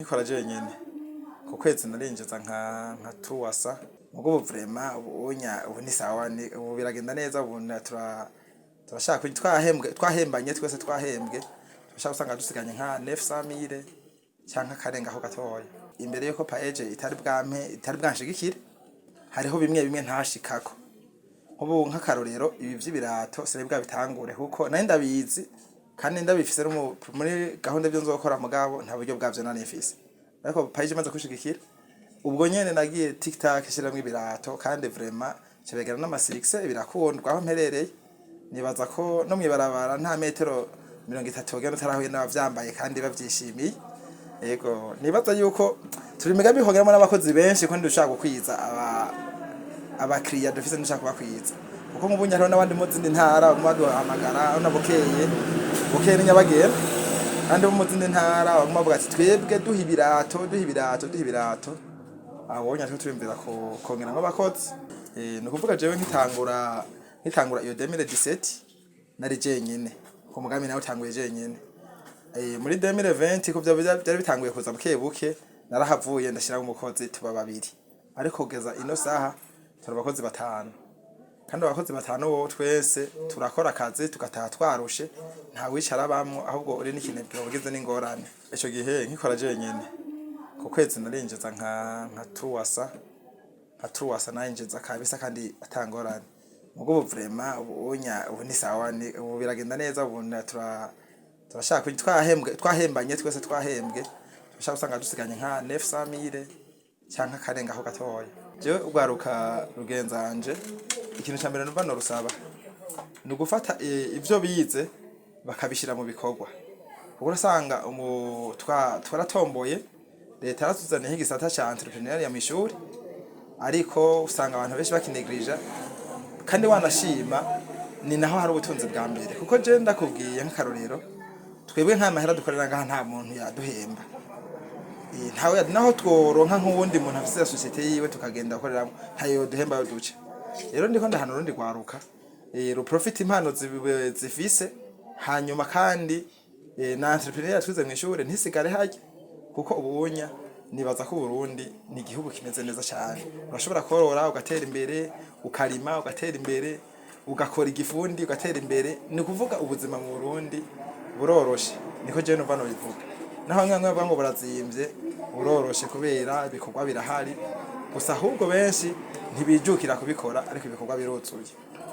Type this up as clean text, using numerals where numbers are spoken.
Nkikora jenyene, ku kwezi narinjiza nka 300. Mugo ubu vraiment, ubunya ubu ni sawa, ni ubu biragenda neza. Ubu turashaka twahembwe, twahembanye twese, twahembwe turashaka usanga dusiganye nka 900 mille canke akarengaho gatoya. Imbere yuko PAEEJ itari bwampe, itari bwanshigikire, hariho bimwe bimwe ntashikako. Nk'ubu nk'akarorero, ibi vy'ibirato sinari bwabitangure, kuko nari ndabizi kandi ndabifise no muri gahunda ivyo nzokora, mugabo nta buryo bwavyo nari mfise. Ariko PAEEJ imaze kushigikira, ubwo nyene nagiye tiktak shiramwo ibirato, kandi vraiment cibegera n'ama succès, birakundwa aho mperereye. Nibaza ko no mwibarabara nta metero 30 wogenda utarahuye n'abavyambaye kandi bavyishimiye. Yego, nibaza yuko turi migambi kongeramo n'abakozi benshi, ko ntidushaka gukwiza aba abakiriya dufise, ndushaka kubakwiza, kuko nk'ubu hariho n'abandi mu zindi ntara baguma baduhamagara. Urabona bukeye bukeye ni Nyabagenda, kandi bo mu zindi ntara baguma bavuga ati: "Twebwe duha ibirato, duha ibirato, duha ibirato." Abonye ariko turiyumvira ko kongeramwo abakozi. Ni ukuvuga jewe nkitangura iyo 2017 nari jenyene ku mugambi, nawe utanguye jenyene. Muri 2020, ko vyari bitanguye kuza buke buke, narahavuye ndashiramo umukozi, tuba babiri, ariko kugeza ino saha turi abakozi batanu. Kandi abakozi batanu bo twese turakora akazi, tugataha twarushe, nta wicara bamwo, ahubwo uri n'ikinebwe ugize n'ingorane. Ico gihe nkikora jenyene, ku kwezi narinjiza nka 300, nka 300 nayinjiza kabisa kandi atangorane. Mugo ubu vraiment, ubunya ubu ni sawa, ni ubu biragenda neza. Ubu turashaka twahembwe, twahembanye twese, twahembwe turashaka usanga dusiganye nka 900 mille canke akarengaho gatoya. Jewe ugwaruka rugenzanje, ikintu ca mbere numva norusaba ni ugufata ivyo bize bakabishira mu bikorwa, kuko urasanga twaratomboye, leta yaratuzaniye igisata ca entrepreneuriat mw'ishuri, ariko usanga abantu benshi bakinegirija. Kandi wanashima ni naho hari ubutunzi bwa mbere, kuko je ndakubwiye nk'akarorero, twebwe nta mahera dukorera ngaha, nta muntu yaduhemba. Ntawe. Naho tworonka nk'uwundi muntu afise société yiwe tukagenda gukoreramwo, ntayo duhemba yo duce. Rero ndiko ndahana urundi rwaruka ruprofite impano zifise, hanyuma kandi na entrepreneur twize mw'ishure ntisigare harya, kuko ubunya nibaza ko Burundi ni igihugu kimeze neza cyane. Urashobora korora ugatera imbere, ukarima ugatera imbere, ugakora igifundi ugatera imbere. Ni ukuvuga ubuzima mu Burundi buroroshe, niko jewe numva nobivuga. Naho bamwe bamwe bavuga ngo burazimvye, buroroshe kubera ibikorwa birahari gusa, ahubwo benshi ntibijukira kubikora, ariko ibikorwa biruzuye.